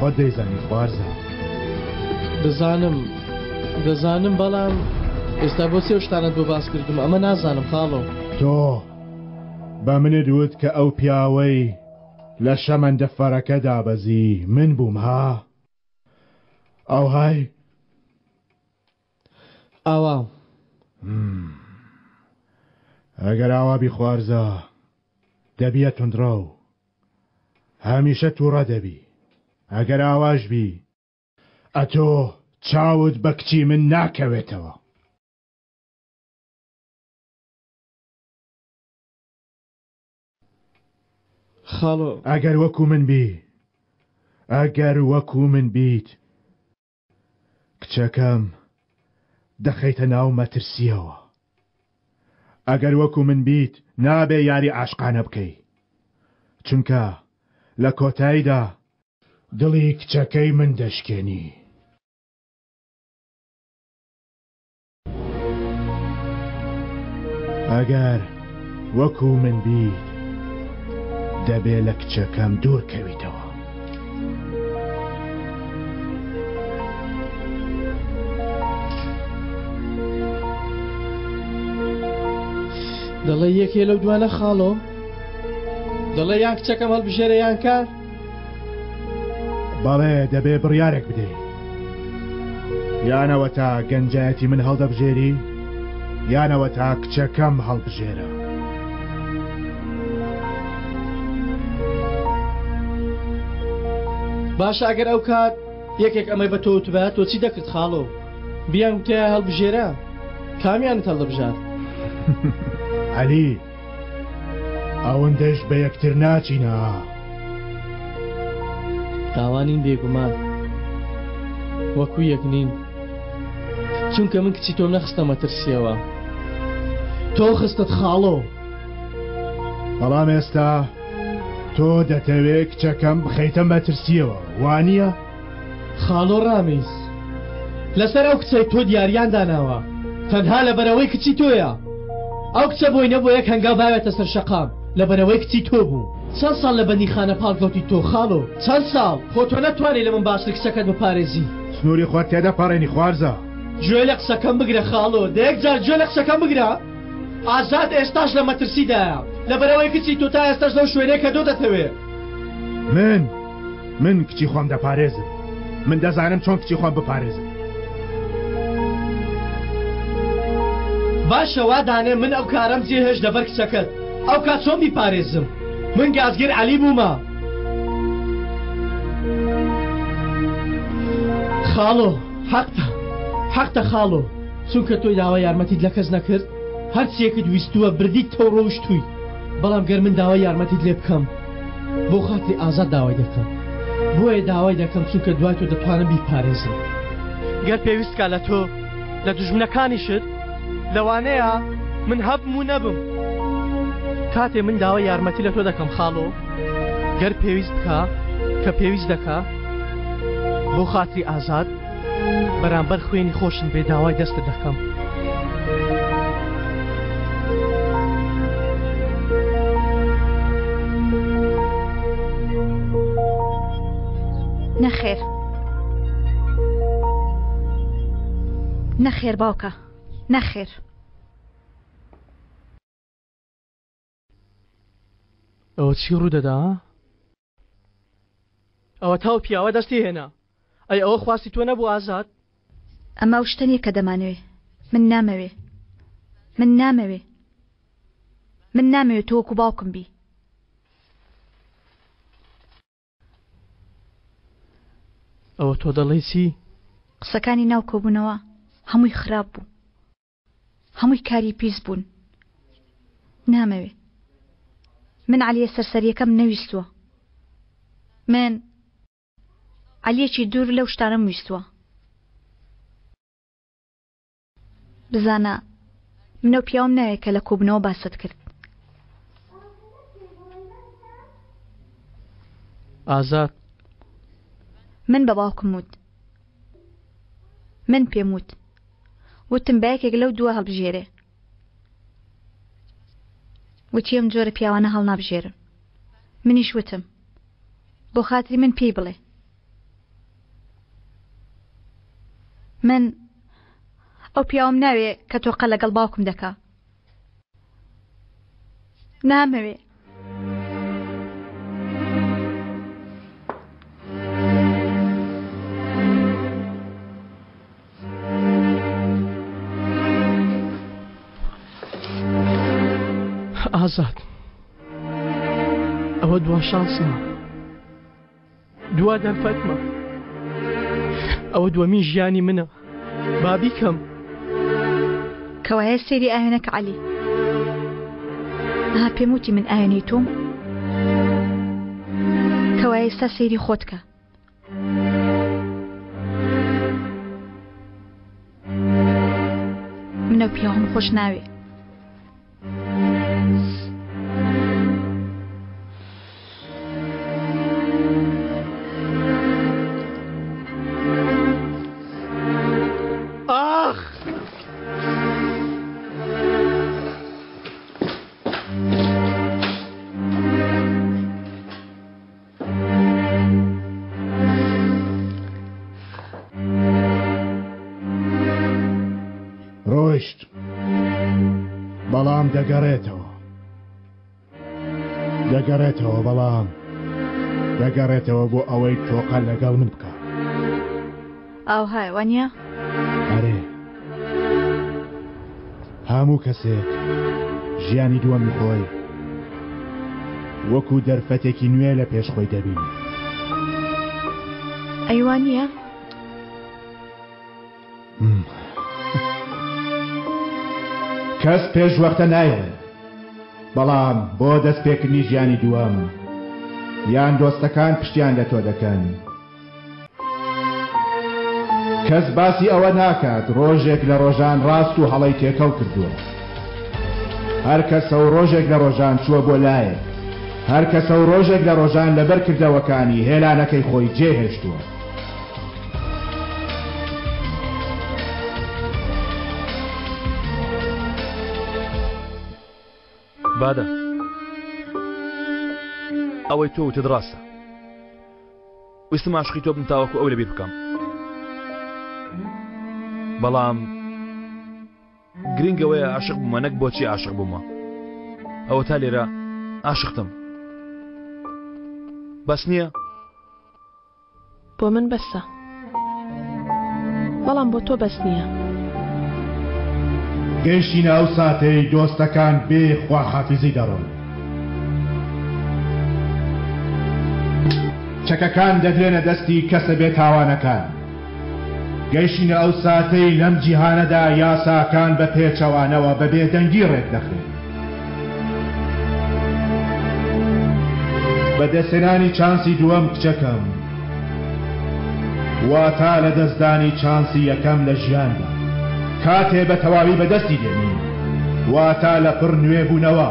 خۆت دەیزانی خوارزا. دەزانم دەزانم بەڵام ئێستا بۆ چی ئەو شتانەت بۆ باس کردم ئەمە نازانم خاڵۆ. تۆ بە منت وت کە ئەو پیاوەی لە شەمەندەفەرەکە دابەزی من بووم ها؟ ئەوهای؟ ئاوا. ئەگەر ئاوا بی خوارزا دەبیە توندڕەو. هەمیشە توڕە دەبی ئەگەر ئاواش بی ئەتۆ چاوت بە کچی من ناکەوێتەوە. خاڵۆ. ئەگەر وەکو من بی ئەگەر وەکو من بیت کچەکەم دەخەیتە ناو مەترسیەوە ئەگەر وەکو من بیت نابێ یاری عاشقانە بکەی چونکە لە کۆتاییدا دڵی کچەکەی من دەشکێنی. ئەگەر وەکو من بیت دەبێ لە کچەکەم دوور کەویتەوە. دەڵێ یەکێ لەو دوانە خاڵۆ دەڵێ یان کچەکەم هەڵبژێرە یان کار بەڵێ دەبێ بڕیارێک بدەی یانەوە تا گەنجایەتی من هەڵدەبژێری یانەوە تا کچەکەم هەڵبژێرە. باشە ئەگەر ئەو کات یەکێک ئەمەی بە تۆ وتبایە تۆ چی دەکرد خاڵۆ؟ بیان وتایە هەڵبژێرە کامیانت هەڵدەبژارد؟ عەلی ئەوەندەش بە یەکتر ناچینە. تاوانین بێگومان وەکو یەک نین چونکە من کچی تۆم نەخستە مەترسیەوە تۆ خستت خاڵۆ. بەڵام ئێستا تۆ دەتەوێ کچەکەم بخەیتە مەترسیەوە وانییە؟ خاڵۆ ڕامیز لەسەر ئەو کچەی تۆ دیاریان داناوە تەنها لەبەرئەوەی کچی تۆیە ئەو کچە بۆی نەبووە یەک هەنگاو باوێتە سەر شەقام لەبەرئەوەی کچی تۆ بوو چەند ساڵ لە بەندیخانە پاڵکەوتی تۆ خاڵۆ چەند ساڵ خۆ تۆ نەتوانی لە من باشتر کچەکەت بپارێزی. سنوری خۆت تێدەپەڕێنی خوارزا. گوێ لە قسەکەم بگرە خاڵۆ دە یەک جار گوێ لە قسەکەم بگرە ئازاد ئێستاش لە مەترسیدایە لەبەرئەوەی کچی تۆ تا ئێستاش لەو شوێنەیە کە تۆ دەتەوێ. من من کچی خۆم دەپارێزم من دەزانم چۆن کچی خۆم بپارێزم. باشە وا دانێ من ئەو کارەم جێهێشت لەبەر کچەکەت ئەو کات چۆن بیپارێزم من گازگر عەلی بوومە. خاڵۆ حەقتە حەقتە خاڵۆ چونکە تۆی داوای یارمەتیت لە کەس نەکرد هەرچیەکت ویستووە بردیتەوە ڕۆیشتووی بەڵام گەر من داوای یارمەتیت لێ بکەم بۆ خاتری ئازاد داوای دەکەم بۆیە داوای دەکەم چونکە دوای تۆ دەتوانم بیپارێزم گەر پێویست کا لە تۆ لە دوژمنەکانیشت لەوانەیە من هەبم و نەبم کاتێ من داوای یارمەتی لە تۆ دەکەم خاڵۆ گەر پێویست بکا کە پێویست دەکا بۆ خاتری ئازاد بەرامبەر خوێنی خۆشم بێ داوای دەستت دەکەم. نەخێر نەخێر باوکە نەخێر. ئەوە چی ڕوودەدا؟ ئەوەتا ئەو پیاوە دەستی هێنا. ئەی ئەوە خواستی تۆ نەبوو ئازاد؟ ئەمە ئەو شتە نییە کە دەمانەوێ. من نامەوێ. من نامەوێ. من نامەوێ تۆ وەکو باوکم بی. ئەوە تۆ دەڵێی چی؟ قسەکانی ناو کۆبوونەوە هەمووی خراپ بوو. هەمووی کاری پیس بوون. نامەوێ. من عەلیە سەرسەریەکەم نەویستووە. من عەلیەکی دوور لەو شتانەم ویستووە. بزانە من ئەو پیاوەم ناوێ کە لە کۆبوونەوە باست کرد. ئازاد. من بە باوکم وت. من پێم وت. وتم با یەکێک لەو دووە هەڵبژێرێ. وتی ئەم جۆرە پیاوانە هەڵنابژێرن. منیش وتم بۆ خاتری من پێی بڵێ. من ئەو پیاوەم ناوێ کە تۆقە لەگەڵ باوکم دەکا. نامەوێ. ئازاد ئەوە دوا شانسمە دوا دەرفەتمە ئەوە دووەمین ژیانی منە با بیکەم. کەوایە سەیری ئاوێنەکە عەلی. ئەها پێم وتی من ئاوێنەی تۆم؟ کەوایە ئێستا سەیری خۆت کە. من ئەو پیاوەم خۆش ناوێ. ئاخ! ڕۆیشت بەڵام دەگەڕێتەوە دەگەڕێتەوە بەڵام دەگەڕێتەوە بۆ ئەوەی تۆقە لەگەڵ من بکە ئاوهای وانە؟ ئەرێ هەموو کەسێک ژیانی دووەمی خۆی وەکو دەرفەتێکی نوێ لە پێش خۆی دەبینێ. ئەی وا نییە؟ کەس پێش وەختە نایڵێ، بەڵام بۆ دەستپێکردنی ژیانی دووەم یان دۆستەکان پشتیان لە تۆ دەکەن، کەس باسی ئەوە ناکات ڕۆژێک لە ڕۆژان ڕاست و هەڵەی تێکەڵ کردووە. هەر کەسە و ڕۆژێک لە ڕۆژان چووە بۆ لایەک. هەر کەسە و ڕۆژێک لە ڕۆژان لەبەر کردەوەکانی هێلانەکەی خۆی جێهێشتووە. بادە ئەوەی تۆ وتت ڕاستە ویستم عاشقی تۆ بم تاوەکو ئەو لەبیر بکەم بەڵام گرنگ ئەوەیە عاشق بوومە نەک بۆچی عاشق بوومە ئەوە تا لێرە عاشقتم بەس نییە بۆ من بەسە بەڵام بۆ تۆ بەس نییە. گەیشتینە ئەو ساتەی دۆستەکان بێ خواحافیزی دەڕۆن. چەکەکان دەدرێنە دەستی کەسە بێ تاوانەکان. گەیشتینە ئەو ساتەی لەم جیهانەدا یاساکان بە پێچەوانەوە بە بێدەنگی ڕێکدەخرێن. بەدەستهێنانی چانسی دووەم کچەکەم واتا لەدەستدانی چانسی یەکەم لە ژیاندا کاتێ بە تەواوی بەدەستی دێنی واتا لە پڕ نوێبوونەوە.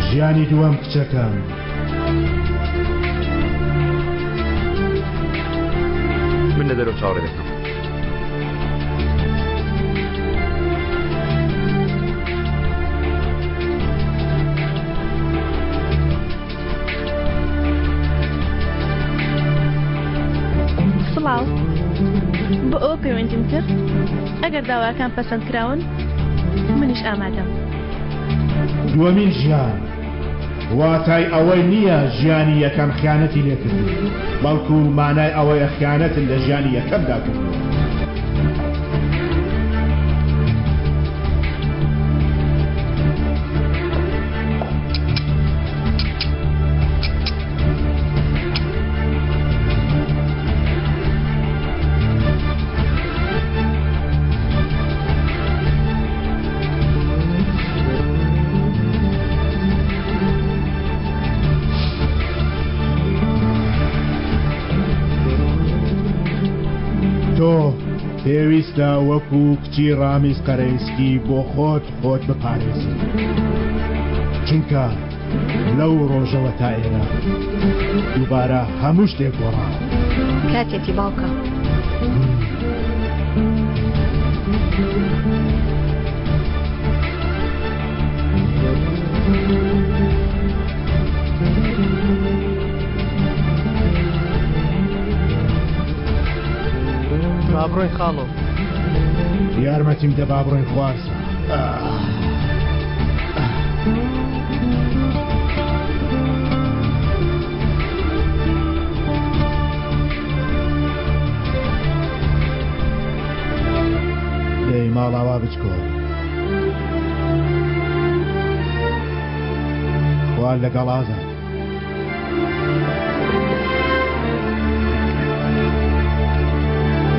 ژیانی دووەم کچەکەم. من لە دەرەوە چاوەڕێ دەکەم. سڵاو بۆ ئەوە پەیوەندیم کرد ئەگەر داواکان پەسەند کراون منیش ئامادەم. دووەمین ژیان واتای ئەوەی نییە ژیانی یەکەم خیانەتی لێکردووی، بەڵکو مانای ئەوەیە خیانەتت لە ژیانی یەکەمدا کردووە. تۆ پێویستە وەکو کچی ڕامیز قەرەیسکی بۆ خۆت خۆت بپارێزی چونکە لەو ڕۆژەوە تا ئێرە دووبارە هەموو شتێک گۆڕاوە. کاتێتی باوکە. با بڕۆین خاڵۆ. یارمەتیم دە با بڕۆین خوارزا. دەی ماڵاوا بچکۆ. خوا لەگەڵ ئازاد.